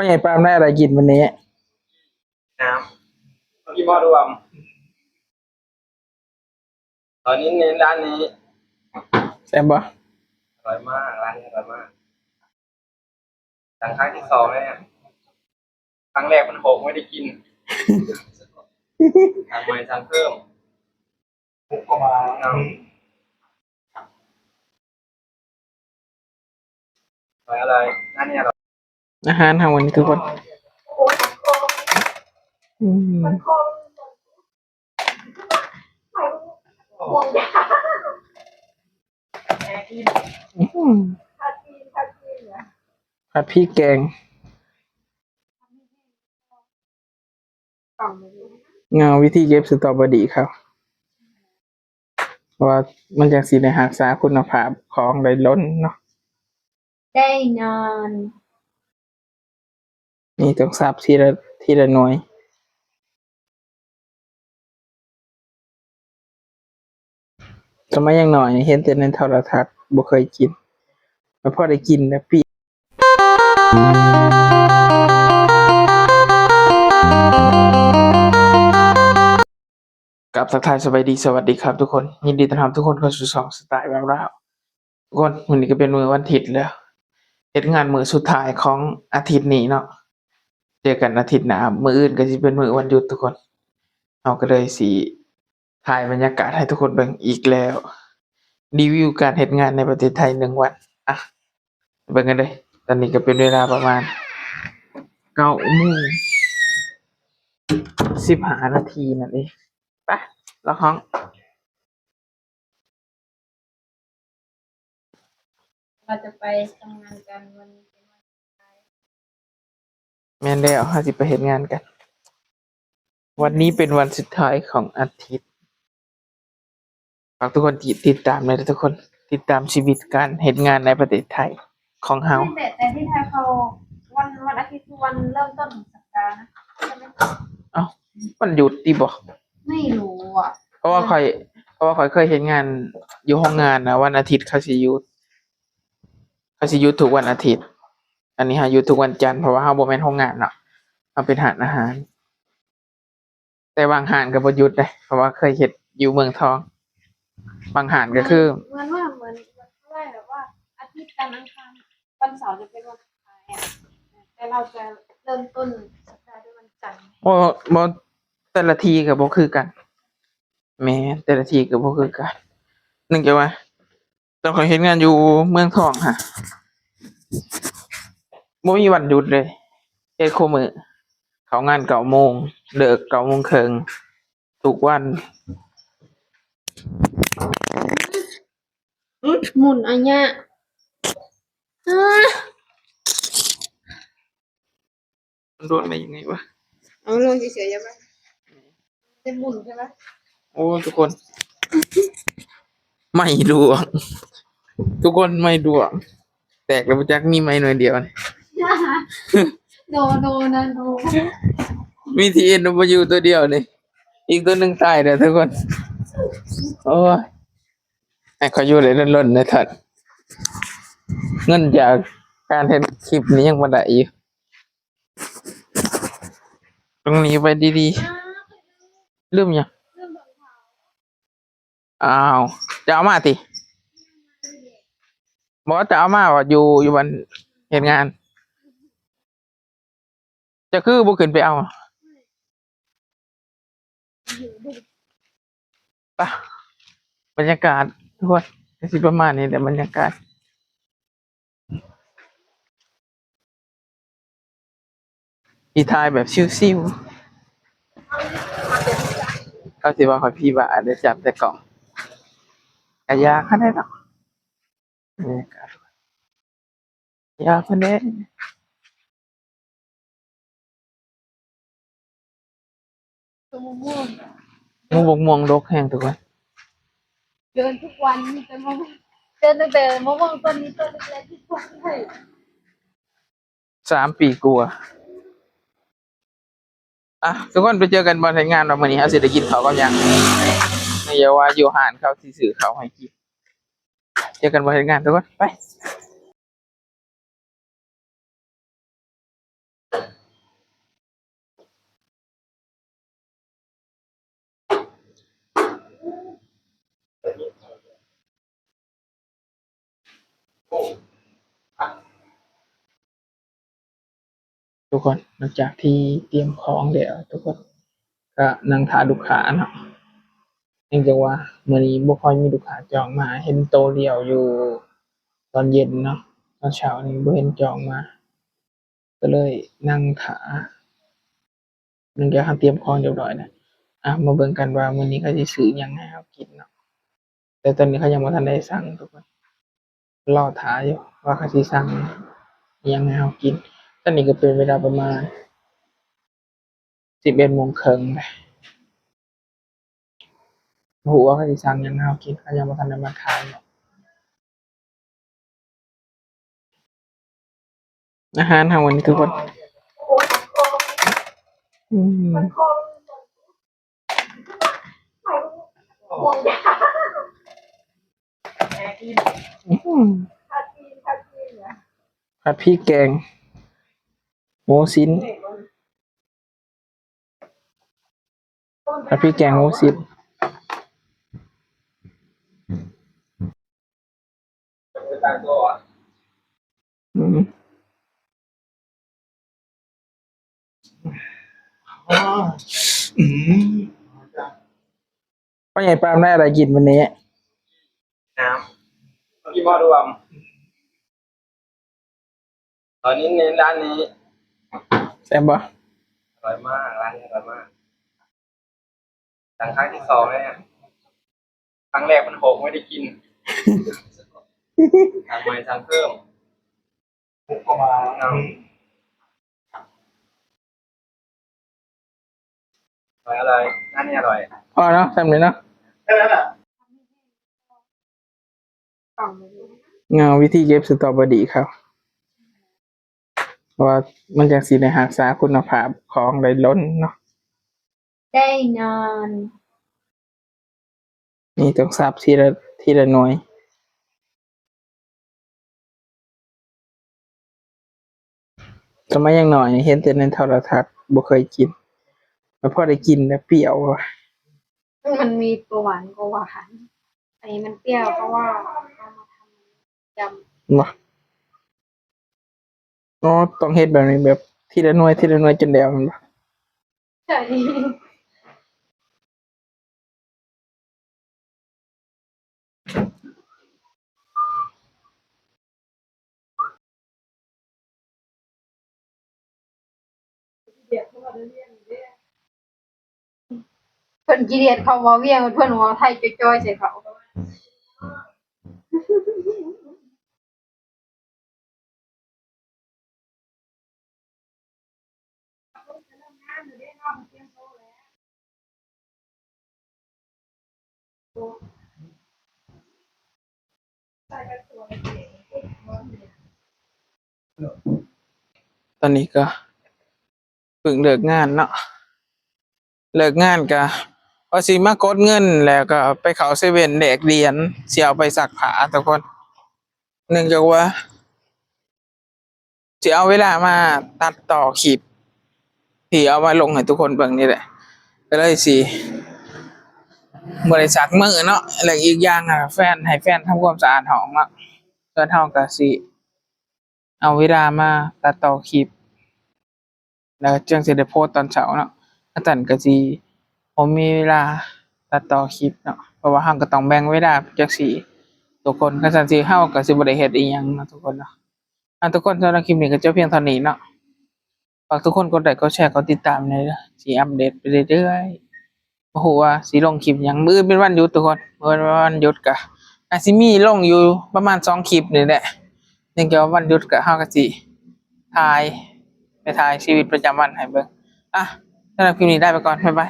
ພໍ່ໃຫຍ່ປາມໄດ້ອະໄລກິນມື້ນີ້? ນ້ຳ ກິນໝໍ້ດວມ. ຕອນນີ້ໃນຮ້ານນີ້ ແຊບບໍ່? ອະຮ່ອຍມາກ, ຮ້ານນີ້ອະຮ່ອຍມາກ. ສັ່ງຄັ້ງທີສອງແລ້ວ. ຄັ້ງແລກມັນໂຫກ ບໍ່ໄດ້ກິນ. ສັ່ງໃໝ່, ສັ່ງເພີ່ມ. ອາຫານເຮົາມື້ນີ້ທຸກຄົນ ອືມ ອືມ ຜັດພີກແກງ. ເອົາ ວິທີເກັບສະຕໍເບີຣີເຂົາ ເພາະວ່າມັນຈັ່ງຊິໄດ້ຮັກສາຄຸນນະພາບຂອງໄດ້ດົນເນາະ. ໄດ້ນອນ. ນີ້ຕ້ອງສັບທີລະ ທີລະໜ່ວຍ. ສະໄໝຍັງນ້ອຍເຫັນແຕ່ໃນໂທລະທັດ ບໍ່ເຄີຍກິນ, ແລ້ວພໍໄດ້ກິນແລ້ວປີ້. ກາບທັກທາຍສະບາຍດີ ສະຫວັດດີຄັບທຸກຄົນ, ຍິນດີຕ້ອນຮັບທຸກຄົນເຂົ້າສູ່ຊ່ອງສະໄຕລ໌ບ່າວລາວ. ທຸກຄົນ ມື້ນີ້ກໍເປັນມື້ວັນທິດແລ້ວ, ເຮັດງານມື້ສຸດທ້າຍຂອງອາທິດນີ້ເນາະ. ເຈີກັນອາທິດໜ້າ, ມື້ອື່ນກໍຊິເປັນມື້ວັນຢຸດທຸກຄົນ. ເຮົາກໍເລີຍຊິຖ່າຍບັນຍາກາດໃຫ້ທຸກຄົນເບິ່ງອີກແລ້ວ, ຣີວິວການເຮັດງານໃນປະເທດໄທໜຶ່ງວັນ. ອ່ະ ເບິ່ງກັນເດີ້. ຕອນນີ້ກໍເປັນເວລາປະມານເກົ້າໂມງສິບຫ້ານາທີນັ້ນເອງ. ໄປ ລອກຫ້ອງ. ເຮົາຈະໄປທຳງານກັນ, ວັນນີ້ເປັນວັນສຸດທ້າຍ. ແມ່ນແລ້ວ, ເຮົາຊິໄປເຮັດງານກັນ. ວັນນີ້ເປັນວັນສຸດທ້າຍຂອງອາທິດ. ຝາກທຸກຄົນຕິດ ຕິດຕາມແດ່ເດີ້ທຸກຄົນ, ຕິດຕາມຊີວິດການເຮັດງານໃນປະເທດໄທຂອງເຮົາ. ແຕ່ ແຕ່ທີ່ແທ້ເຂົາ ວັນ ວັນອາທິດຄືວັນເລີ່ມຕົ້ນຂອງສັບດານະ, ໃຊ່ໄໝ? ເອົ້າ ວັນຢຸດຕິບໍ? ໄມ່ຮູ້ອະ ເພາະວ່າຂ້ອຍ ເພາະວ່າຂ້ອຍເຄີຍເຮັດງານຢູ່ໂຮງງານນະ, ວັນອາທິດເຂົາຊິຢຸດ, ເຂົາຊິຢຸດທຸກວັນອາທິດ. ອັນນີ້ເຮົາຢຸດທຸກວັນຈັນ ເພາະວ່າເຮົາບໍ່ແມ່ນໂຮງງານເນາະ, ເຮົາເປັນຮ້ານອາຫານ. ແຕ່ບາງຮ້ານກໍບໍ່ຢຸດເດ້ ເພາະວ່າເຄີຍເຮັດຢູ່ເມືອງທອງ. ບາງຮ້ານກໍຄື ເໝືອນວ່າ ເໝືອນ ເໝືອນວ່າແບບວ່າອາທິດ ຈັນ ອັງຄານ ວັນເສົາຈະເປັນວັນສຸດທ້າຍອະ, ແຕ່ລາວຈະເລີ່ມຕົ້ນສັບດາດ້ວຍວັນຈັນ. ບໍ່ ບໍ່ ແຕ່ລະທີ່ກໍບໍ່ຄືກັນ. ແມ່ນ ແຕ່ລະທີ່ກໍບໍ່ຄືກັນ. ເນື່ອງຈາກວ່າ ຕອນຂ້ອຍເຮັດງານຢູ່ເມືອງທອງຫັ້ນ ບໍ່ມີວັນຢຸດເລີຍ, ເຮັດຄູ່ມື້, ເຂົ້າງານເກົ້າໂມງ ເລີກເກົ້າໂມງເຄິ່ງ ທຸກວັນ. ໝຸນອາຍະ. ມັນລວງໄດ້ຍັງໄງວະ? ເອົາລວງເສຍໆ ຢ່າໄປ ມັນໝຸນໃຊ່ໄໝ? ໂອ້ ທຸກຄົນ ໄມ້ລວງ ທຸກຄົນ ໄມ້ລວງ ແຕກແລ້ວບໍ່ຈັກ, ມີໄມ້ໜ່ວຍດຽວນີ້. ໂນ ໂນ ນະ ໂນ ມີທີເອັນດັບເບິນຢູໂຕດຽວນີ້, ອີກໂຕໜຶ່ງຕາຍແລ້ວທຸກຄົນ. ໂອ້ຍ ໃຫ້ເຂົາຢູ່ໄດ້ດົນໆ ເດີທ່ານ. ເງິນຈາກການເຮັດຄລິບນີ້ຍັງບໍ່ໄດ້ຢູ່. ຕ້ອງໜີໄປດີໆ. ລືມຫຍັງ? ອ້າວ ຈະເອົາມາຕິ? ບໍ່ ຈະເອົາມາວ່າຢູ່ ຢູ່ບ່ອນເຮັດງານ. ເຈົ້າຄືບໍ່ຂຶ້ນໄປເອົາ? ປະ ບັນຍາກາດທຸກຄົນ ກໍຊິປະມານນີ້ແຫຼະ ບັນຍາກາດ ທີ່ຖ່າຍແບບຊິວໆ. ເຂົາຊິວ່າຂ້ອຍຜີບ້າເດ້ ຈັບແຕ່ກ້ອງ ກະຢາກຫັ້ນແຫຼະເນາະ. ບັນຍາກາດ ຢາກຫັ້ນແຫຼະ. ຕົ້ນມະມ່ວງ ໝາກມ່ວງດົກແຮງທຸກຄົນ. ເດີນທຸກວັນມີແຕ່ມະມ່ວງ ເດີນຕັ້ງແຕ່ມະມ່ວງຕົ້ນນີ້ຕົ້ນເລັກໆ ທຸກວັນເລີຍ. ສາມປີກວ່າ. ອ່ະ ທຸກຄົນ ໄປເຈີກັນບ່ອນເຮັດງານວ່າມື້ນີ້ເຮົາຊິໄດ້ກິນເຂົ້າກັບຫຍັງ. ຢ່າວ່າຢູ່ຮ້ານເຂົາຊິຊື້ເຂົ້າໃຫ້ກິນ. ເຈີກັນບ່ອນເຮັດງານທຸກຄົນ ໄປ. ທຸກຄົນ ຫຼັງຈາກທີ່ຕຽມຂອງແລ້ວ ທຸກຄົນກະນັ່ງຖ້າລູກຄ້າເນາະ. ເນື່ອງຈາກວ່າມື້ນີ້ບໍ່ຄ່ອຍມີລູກຄ້າຈອງມາ ເຫັນໂຕດຽວຢູ່ຕອນເຢັນເນາະ, ຕອນເຊົ້ານີ້ບໍ່ເຫັນຈອງມາ ກໍເລີຍນັ່ງຖ້າ. ຫຼັງຈາກເຮົາຕຽມຂອງຮຽບຮ້ອຍແລ້ວ ອ່ະ ມາເບິ່ງກັນວ່າມື້ນີ້ເຂົາຊິຊື້ຫຍັງໃຫ້ເຮົາກິນເນາະ. ແຕ່ຕອນນີ້ເຂົາຍັງບໍ່ທັນໄດ້ສັ່ງທຸກຄົນ ລໍຖ້າຢູ່ວ່າເຂົາຊິສັ່ງຫຍັງໃຫ້ເຮົາກິນ. ຕອນນີ້ກໍເປັນເວລາປະມານສິບເອັດໂມງເຄິ່ງແລ້ວ. ບໍ່ຮູ້ວ່າເຂົາຊິສັ່ງຫຍັງໃຫ້ເຮົາກິນ ເຂົາຍັງບໍ່ທັນໄດ້ມາຂາຍເນາະ. ອາຫານເຮົາມື້ນີ້ທຸກຄົນ ອືມ ອືມ ຜັດພິກແກງໝູຊີ້ນ. ຜັດພິກແກງໝູຊີ້ນ ອືມ ອືມ ພໍ່ໃຫຍ່ປາມໄດ້ອະໄລກິນມື້ນີ້? ນ້ຳ ກິນໝໍ້ດວງ. ຕອນນີ້ເນັ້ນດ້ານນີ້ ແຊບບໍ່? ອະຮ່ອຍມາກ ຮ້ານນີ້ອະຮ່ອຍມາກ. ສັ່ງຄັ້ງທີສອງແລ້ວ ຄັ້ງແລກມັນຫົກ ບໍ່ໄດ້ກິນ ສັ່ງໃໝ່ ສັ່ງເພີ່ມ ເອົາ. ອະຮ່ອຍ ຮ້ານນີ້ອະຮ່ອຍ. ພໍເນາະ ຊ່ຳນີ້ເນາະ. ເອົາ ວິທີເກັບສະຕໍເບີຣີເຂົາ ເພາະວ່າມັນຈັ່ງຊິໄດ້ຮັກສາຄຸນນະພາບຂອງໄດ້ດົນເນາະ. ໄດ້ນອນ ນີ້ຕ້ອງສັບທີລະ ທີລະໜ່ວຍ. ສະໄໝຍັງນ້ອຍນີ້ເຫັນແຕ່ໃນໂທລະທັດ ບໍ່ເຄີຍກິນ ແລ້ວພໍໄດ້ກິນແລ້ວປ່ຽວວ່າ ມັນມີຕົວຫວານກໍຫວານ ອັນນີ້ມັນປ່ຽວ ເພາະວ່າເອົາມາທຳຍຳ. ບໍ່ ອໍ ຕ້ອງເຮັດແບບນີ້ ແບບທີລະໜ່ວຍ ທີລະໜ່ວຍຈົນແລ້ວແມ່ນບໍ່? ໃຊ່. ເພິ່ນຂີ້ດຽດ ເຂົາເວົ້າວຽງ ເພິ່ນເວົ້າໄທຈ່ອຍໆໃສ່ເຂົາ. ຕອນນີ້ກໍເພິ່ງເລີກງານເນາະ ເລີກງານກໍວ່າຊິມາກົດເງິນ ແລ້ວກໍໄປເຂົ້າເຊເວັ່ນແລກຫຼຽນ ຊິເອົາໄປຊັກຜ້າທຸກຄົນ. ເນື່ອງຈາກວ່າຊິເອົາເວລາມາຕັດຕໍ່ຄລິບທີ່ເອົາມາລົງໃຫ້ທຸກຄົນເບິ່ງນີ້ແຫຼະ ກໍເລີຍຊິບໍ່ໄດ້ຊັກມືເນາະ. ແລະ ອີກຢ່າງອະ ແຟນ ໃຫ້ແຟນທຳຄວາມສະອາດຫ້ອງເນາະ ສ່ວນເຮົາກໍຊິເອົາເວລາມາຕັດຕໍ່ຄລິບ ແລ້ວຈຶ່ງຊິໄດ້ໂພສຕອນເຊົ້າເນາະ. ຄັນຊັ້ນກໍຊິບໍ່ມີເວລາຕັດຕໍ່ຄລິບເນາະ ເພາະວ່າເຮົາກໍຕ້ອງແບ່ງເວລາຈັ່ງຊີ້ທຸກຄົນ. ຄັນຊັ້ນຊິ ເຮົາກໍຊິບໍ່ໄດ້ເຮັດອີ່ຫຍັງເນາະທຸກຄົນເນາະ. ອ່າ ທຸກຄົນ ສຳລັບຄລິບນີ້ກໍຈົບພຽງເທົ່ານີ້ເນາະ. ຝາກທຸກຄົນກົດໄລ ກົດແຊ ກົດຕິດຕາມແດ່ເດີ ຊິອັບເດດໄປເລື້ອຍໆ. ບໍ່ຮູ້ວ່າຊິລົງຄລິບຫຍັງ ມື້ອື່ນເປັນວັນຢຸດທຸກຄົນ ມື້ອື່ນເປັນວັນຢຸດ ກະອາດຊິມີລົງຢູ່ປະມານສອງຄລິບນີ້ແຫຼະ. ເນື່ອງຈາກວ່າວັນຢຸດ ກະເຮົາກະຊິຖ່າຍ ໄປຖ່າຍຊີວິດປະຈຳວັນໃຫ້ເບິ່ງ. ອ່ະ ສຳລັບຄລິບນີ້ລາໄປກ່ອນ ບາຍບາຍ.